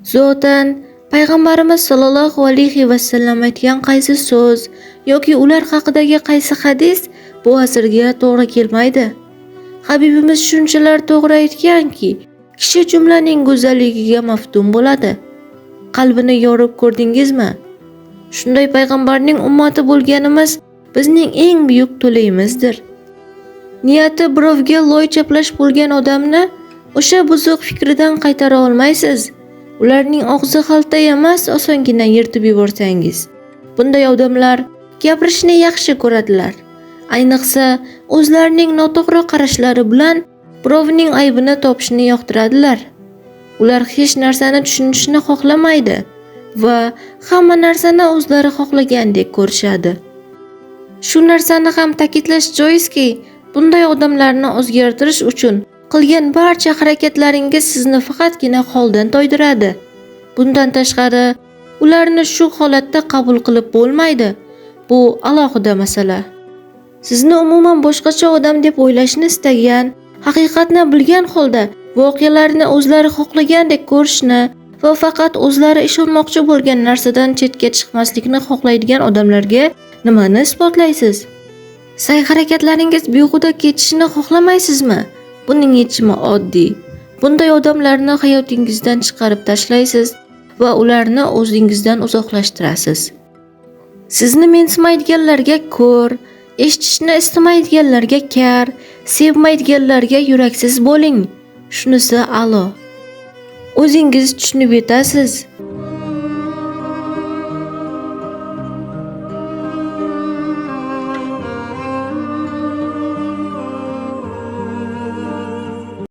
Zotan payg'ambarimiz sollallohu alayhi vasallam aytgan qaysi so'z yoki ular haqidagi qaysi hadis bu asrga to'g'ri kelmaydi? Habibimiz shunchalar to'g'ri aytganki, kishi jumlaning go'zalligiga maftun bo'ladi. Qalbini yorib ko'rdingizmi? Shunday payg'ambarning ummati bo'lganimiz bizning eng buyuk to'layimizdir. Niyati birovga loy chaplash bo'lgan odamni o'sha buzuq fikridan qaytara olmaysiz. Ularning og'zi xalta emas, osongina yirtib yuborsangiz. Bunday odamlar gapirishni yaxshi ko'radilar. Ayniqsa, o'zlarining noto'g'ri qarashlari bilan birovning aybini topishni yoqtiradilar. Ular hech narsani tushunishni xohlamaydi va hamma narsani o'zlari xohlagandek ko'rishadi. Shu narsani ham ta'kidlash joizki, bunday odamlarni o'zgartirish uchun qilgan barcha harakatlaringiz sizni faqatgina holdan toydiradi. Bundan tashqari, ularni shu holatda qabul qilib bo'lmaydi. Bu alohida masala. Sizni umuman boshqacha odam deb o'ylashni istagan, haqiqatni bilgan holda voqealarni o'zlari xohlagandek ko'rishni va faqat o'zlari ishonmoqchi bo'lgan narsadan chetga chiqmaslikni xohlaydigan odamlarga nimani isbotlaysiz? Sa'y-harakatlaringiz behuda ketishini xohlamaysizmi? Buning yechimi oddiy. Bunday odamlarni hayotingizdan chiqarib tashlaysiz va ularni o'zingizdan uzoqlashtirasiz. Sizni mensimaydiganlarga ko'r, eshitishni istamaydiganlarga kar, sevmaydiganlarga yuraksiz bo'ling. Shunisi a'lo. O'zingiz tushunib yetasiz.